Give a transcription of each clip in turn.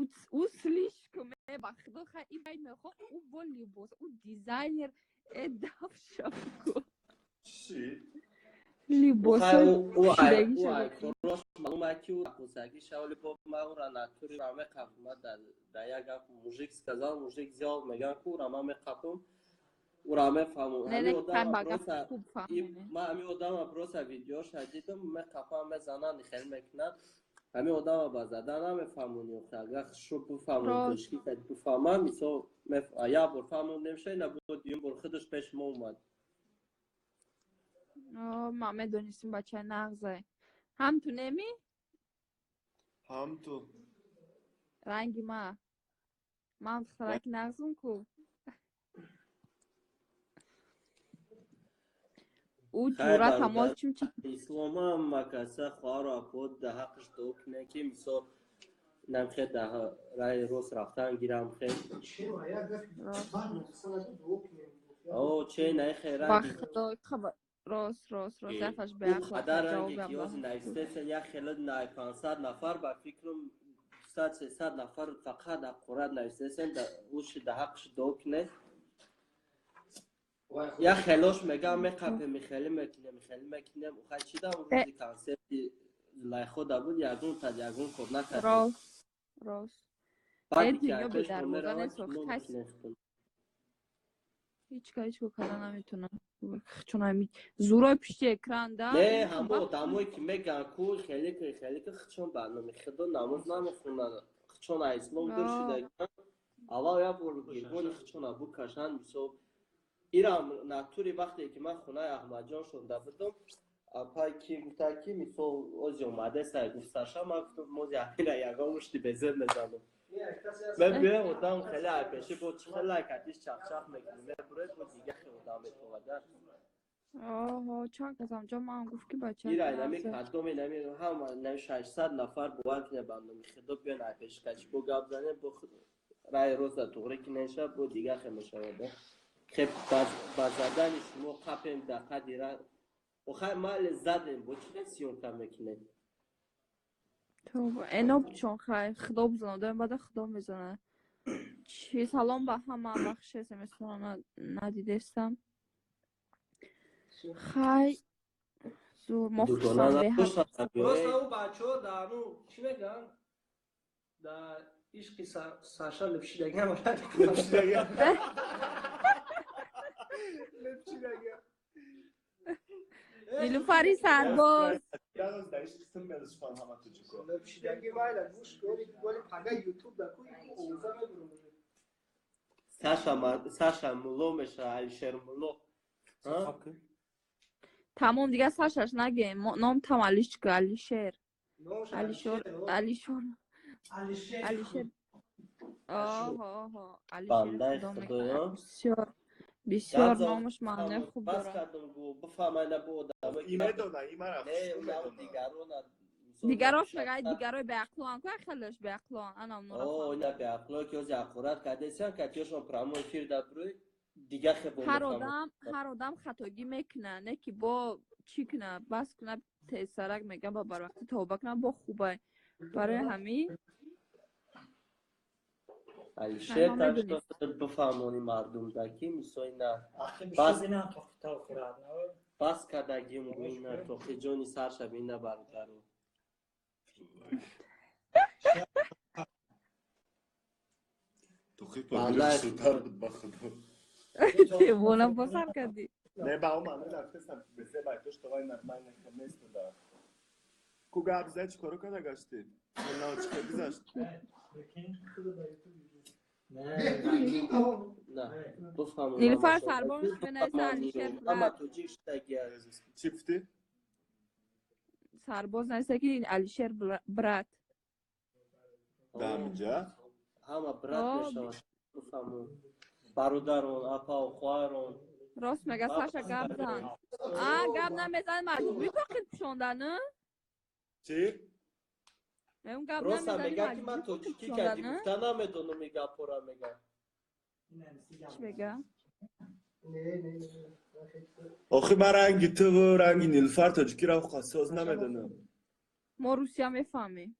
Ӯ слишком ба худо, хай и бай мехо, ӯ бо либос, ӯ дизайнер, э дафшаку. Чӣ? Либосҳои ӯ корош маълум ай ки ӯ рақосагӣ шаволи бо ма ӯра натури ра меқапм. Ма дар як гап мужик сказал, мужик сделал меган ку, ӯра ма меқапм, ӯра мефаҳмам. Не, не, хай ба гап хуб фаҳмонем. Ма ҳами одама просто видеоша дидам, меқапам, мезананд, хел мекунад. Ҳами одама ба зада намефаҳмони, охи агар хушрӯ бифаҳмон, тоҷикӣ кад бифаҳмам, мисол, як бор фаҳмондем ша, ина бо дуюм бор худаш пеши мо омад. О, ма медонистим, бачаи нағзай. Ҳам ту неми? Ҳам ту. Ранги ма. Ман духтараки нағзум ку. Ӯ ҷура тамоз чимчи. Исломам макаса хоҳару апод да ҳаққаш дуо кунем, ки мисол намхе да раи рост рафтан гирам хе. О, че наихе Ба ранги. худо, хабар. Рост, рост, рост, яфаш беақл. Қадар ранге ки ёзи навистесен, як хеле най 500 нафар, ба фикрам 200, 300 нафар фақат ҳақорат навистесен, уши да ҳаққаш дуо кунед. Як хелош мегам, меқапем, михелӣ мекунем, михелӣ мекунем. Хай, чӣ дам рӯзи консерти Зулайхо да буд, ягон та ягон кор накардем. Рост, рост. Баъди ки дунё пеш мо бедарвоза меравад, нест, кино охи. мекунем худтон. Ҳеҷ ка ҳеҷ кор карда наметавонам. Чун ҳами зӯрои пишти экран да. Не, ҳамо одамое ки меган ку хеле ки хеле ки худшон ба номи худо намоз намехонанд, худшон аз ислом дур шудагианд. Аввал як бор гирбони худшона букашанд. Мисол, ирам натури вақте ки ман хонаи Аҳмадҷон шонда будам, апай ки гуфта ки мисол ози омадеса, гуфт Саша, ман гуфтам мози ҳамира ягон мушти безеб мезанам. Мебиём, одам хеле айпеши бо чӣ хеле катиш чахчах мекунӣ, мебуред, бо дига хел одам метовада. Оҳо, чанд кас ҳамҷо ман гуфт ки бача Ира нами кадоме нами ҳама нами 600 нафар бовар кунед, ба номи худо биён айпеши качи бо гап занем, бо раи роста туғри ки неша, бо дига хел мешавад. Хеб ба задани шумо қапем да қади ра охай майли задем, бо чӣ съёмка мекунем? Тавба, эно чон хай худо бизана, одам бада худо мезана. Чи салом ба ҳама, бахши смсро надидестам. Хай зур, мо Дугона хурсанд беҳад. надоштам. Просто ӯ бачаҳо дар ану чӣ мегӯянд, дар ишқи Саша лепшидагиам. Лепшидагиам. Лепшидагиам. Нилуфари сарбоз. Яғыз да ишқи син мерасфан ҳама тоҷико. Лепшидаги майла гӯш кори голи пага ютуб да ку овоза мебурам уже. Саша, Саша мулло меша, Алишер мулло. Тамом, дигар Сашаш нагем. Ном там Алишка, Алишер. Номаш Алишор, Алишер, Алишор, Алишер. Алишер. Оҳо, оҳо, Алишер Бандаи худо худоё. мекунад. Бисёр, бисёр номаш маънои хуб бас дорад. Кардам, гу бифаҳмай, на бо одамо И медона, и мара не хушрӯ одамо медона. Дигарона. Дигарош мега, дигарои беақлуан ку, хелеш беақлуан. Ана онора. О, ина беақло ки ози ҳақорат кардесиан, катиёшон прямой эфир да бирӯй, дига хебо. Ҳар одам, ҳар одам хатогӣ мекуна, не ки бо чӣ куна, бас куна, тезсарак мегам, ба барвақти тавба куна, бо хубай. Барои ҳамин Алишер. Ман Так медонистам. что бифаҳмони мардум да ки мисол ина Ахи Бас- бисёр бинам тоқи тавхират. Бас кардагим, гу ина тоқиҷони сарша бина, бародару. Тухи Бандаи пагиршутар буд, ба худо. Девона босар кардӣ. Не, ба оман рафтесам, бесе байтош тавай нормально место да. Ку гап зад, чӣ коро када гаштӣ? На, чӣ хел гузашт? Не. На бифаҳмон. Нилуфар сарбоз бинависа, Алишер Ҳама брат. тоҷик шудагия. Чӣ гуфтӣ? Сарбоз нависа ки Алишер брат. Да ҳаминҷа? Ҳама брат О, мешавад, бифаҳмон, бародарон, апау, хоҳарон. Рост мега Саша, гап зан. А гап намезани, маҷбурӣ тоқид пӯшондан? Чӣ? Мегум, гап Роста намезани, мега ки ман маҷбурӣ тоқид тоҷикӣ кардӣ пӯшондан? Гуфта намедонам, и гапора мега. Чӣ мега? Не, не, не. Охи ман ранги туву ранги Нилуфар тоҷикиро соз намедонам. Мо русия мефаҳмем.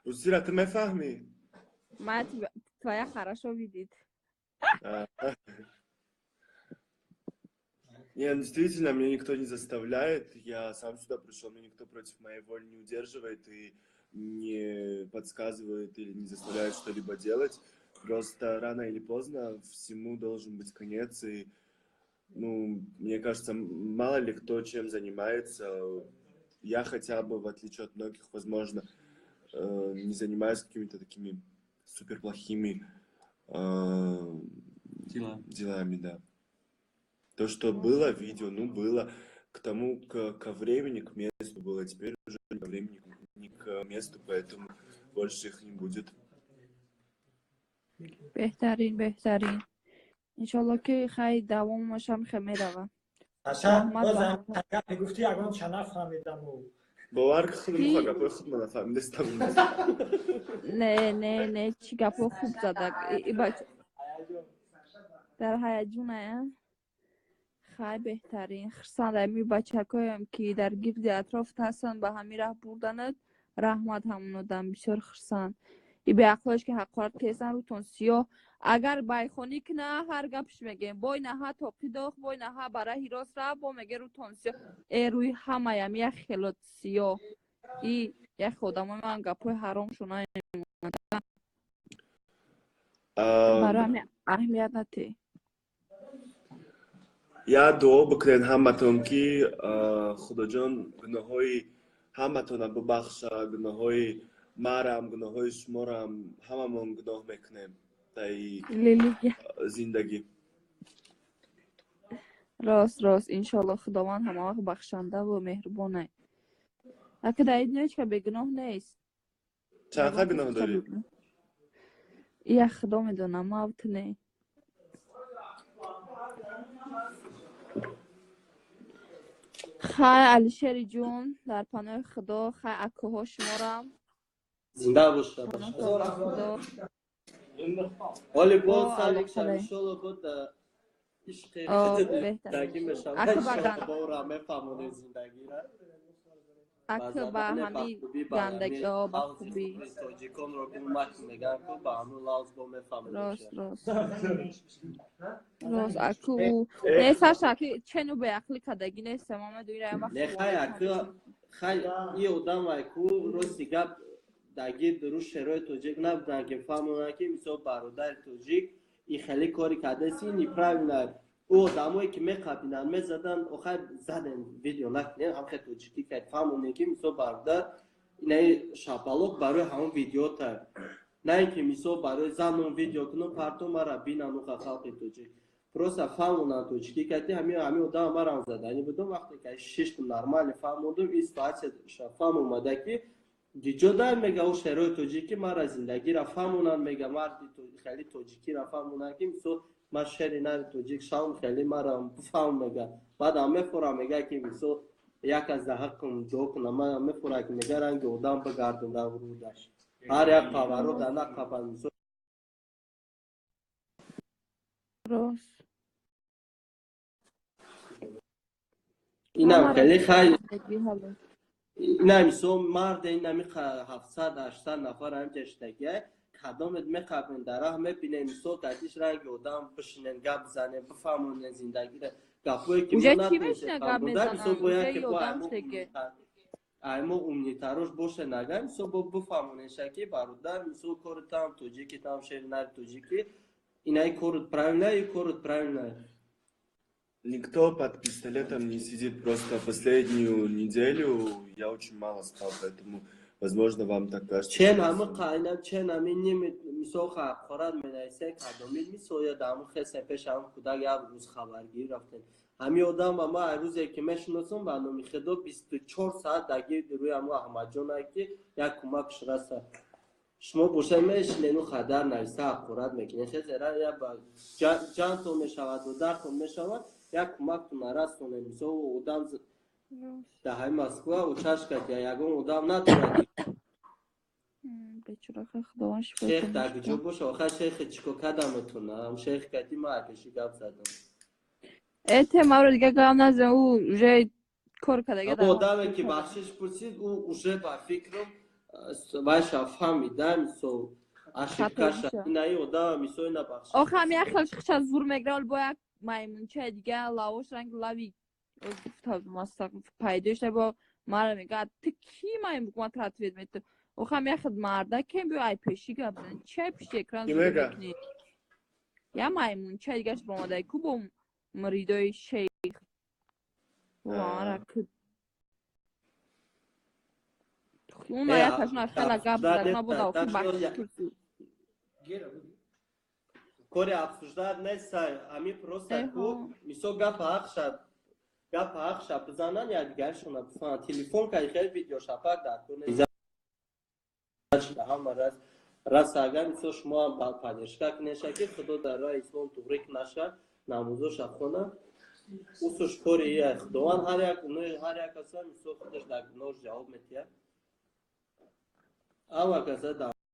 Русира, ту мефаҳмӣ? Мать твоя хорошо видит. Не, действительно, меня никто не заставляет. Я сам сюда пришел, меня никто против моей воли не удерживает и не подсказывает или не заставляет что-либо делать. Просто рано или поздно всему должен быть конец. И, ну, мне кажется, мало ли кто чем занимается. Я хотя бы, в отличие от многих, возможно, не занимаюсь какими-то такими супер плохими делами, да. То, что было видео, ну, было к тому, ко времени, к месту было. Теперь уже ни ко времени, ни к месту, поэтому больше их не будет. Беҳтарин, беҳтарин. Иншолло ки хай давомашам хе мерава. Аша, боз гапе гуфтӣ, ягон ча нафаҳмидам. Бовар ки худам мехоҳам гапҳои худма нафаҳмидастам. Не, не, не, чӣ гапҳо хуб зада. Дар ҳаяҷоная. Хай, беҳтарин. Хурсанд ами бачакоям ки дар гирди атрофт ҳастанд, ба ҳамин раҳ бурданат. Раҳмат ҳамонодам, бисёр хурсанд. И беақлош ки ҳақорат кесан, рӯтон сиёҳ. Агар байхонӣ кина, ҳар гапш мегем. Бой наҳа тоқи дох, бой наҳа ба раҳи рост рафт, бо меге рӯтон сиёҳ. Э, рӯи ҳамаям як хелот сиёҳ. И як одамои ман гапҳои ҳаром шунаемонад. Барои ҳамин аҳамият натӣ. Я дуо бикунед ҳаматон, ки Худоҷон гуноҳҳои ҳаматона бибахша, гуноҳҳои марам, гуноҳҳои шуморам, ҳамамон гуноҳ мекунем таи зиндагӣ. Рост, рост, иншолло Худованд ҳамавақт бахшандаву меҳрубонай. Ака дар ин дунё ҳеҷ кас бегуноҳ нест. Чанд қа гуноҳ дорӣ? Як Худо медонам, мавт не. Хай, Алишери ҷун, дар паноҳи Худо, хай, акуҳо шуморам. Зинда бошад. Оли боз салик иншолло буд ишқи зиндагӣ мешавад. Бора мефаҳмонед зиндагиро. Ака ба ҳамин гандагиҳо ба хубӣ. Тоҷиконро гум макун мегӯянд ку, ба ҳамун лавз бо мефаҳмонед. Рост, рост. Рост, аку не Саша, аки чену беақлӣ кардагӣ нестам, ма медонӣ ра вақт. Не, хай, аку, хай, и одам айку рости гап дар гирди рӯ шерои тоҷик набуданд, ки фаҳмонанд, ки мисол бародари тоҷик и хеле кори кардааст, ин неправильно. Ӯ одамое ки меқабинанд, мезаданд, охай задем, видео накунем, ҳам хел тоҷикӣ кард, фаҳмонем, ки мисол бародар инаи шапалоқ барои ҳамон видеота, на ин ки мисол барои занон видео кунам парту мара бинан уқа халқи тоҷик. Просто фаҳмонанд тоҷикӣ карди, ҳамин одам марам задани будам, вақте ки шиштум нормально фаҳмондум, ин ситуация фаҳм омада, ки диҷо дар мега ӯ шерои тоҷикӣ мара зиндагиро фаҳмонанд, мега марди хеле тоҷикиро фаҳмонанд, ки мисол ман шери нари тоҷик шавм, хеле мара бифаҳм мега. Баъдам мефурам, мега ки мисол як аз даҳаққам дуо кунам, манам мефурам, ки мега ранги одам бигардум рӯдаш. Ҳар як паворот дар нақапад мисол. Рост. Инам хеле хай ина мисол марде инами 700-800 нафар ҳамҷа шидагия, кадомет меқабен дар раҳ мебинем, мисол катиш ранги одам бишинен, гап бизанем, бифаҳмонем зиндагиро, гапҳое ки Уже ки мешина гап мезанам, бояд уже ки ёдам шеге. Аймо умнитарош боше нага, мисол бо бифаҳмонеша, ки бародар, мисол кори там тоҷики, там шери нари тоҷики, инаи корут правильно, и корут правильно. Никто под пистолетом не сидит. Просто последнюю неделю я очень мало спал, поэтому, возможно, вам так кажется. Чен ҳамы қайнам, чен ҳами ними мисол ҳақорат менависе, кадомид мисол я даму хесе пеш ҳам кӯдак як рӯз хабаргирӣ рафтем. Ҳами одам ба ма рӯзе ки мешиносам, ба номи Худо 24 соат дар гирди рӯи ҳаму Аҳмадҷон, ки як кӯмакш раса. Шумо боша мешинену хадар нависа ҳақорат мекунед. Хезера я ба ҷантон мешавад, додартон мешавад, як кӯмактон нарасонед. Мисол одам дар ҳами Москва учашка ягон одам надорад. Бечора, Худованд шифо. Шейх дар куҷо боша? Охир шейхи чӣ кор карда метавонам? Шейх кати ма пеши гап задам. Э, темаро дига гап назан, ӯ уже кор кардага. Одаме ки бахшиш пурсид, ӯ уже ба фикрам Вайша фаҳмида, мисол, ошибкаша инаи одама, мисол, ина бахш. Охи, ҳами як хел хича зур мегира, бо як маймунчаи дига лавош ранг лави пайдо шуда, бо мара мега: «Ту ки маймун?» Ман тра ответ мету. Охи, ҳами як хел мардакем, биё, ай пеши гап зан, чи ай пишти экран Ки зур мега? мекунӣ? Я маймунчаи дигаш бомадай ку, бо муридои шейх мара ку уна якашона хела гап зад, ма буда охи бахшиш пурсид. Кори обсуждать нест, ами просто ку, мисол, гапа ҳақша бизанан, якдигаршона бифаҳманд. Телефон кай хел видеошапак дар кор нест. Ҳама рас рас. Агар, мисол, шумо ҳам поддержка кунеша, ки Худо дар роҳи ислом туғрик наша, намозоша хона, усуш кори ия. Худованд ҳар як гуноҳи ҳар як каса, мисол, худаш дар гуноҳш ҷавоб метиҳад. Ҳама каса дар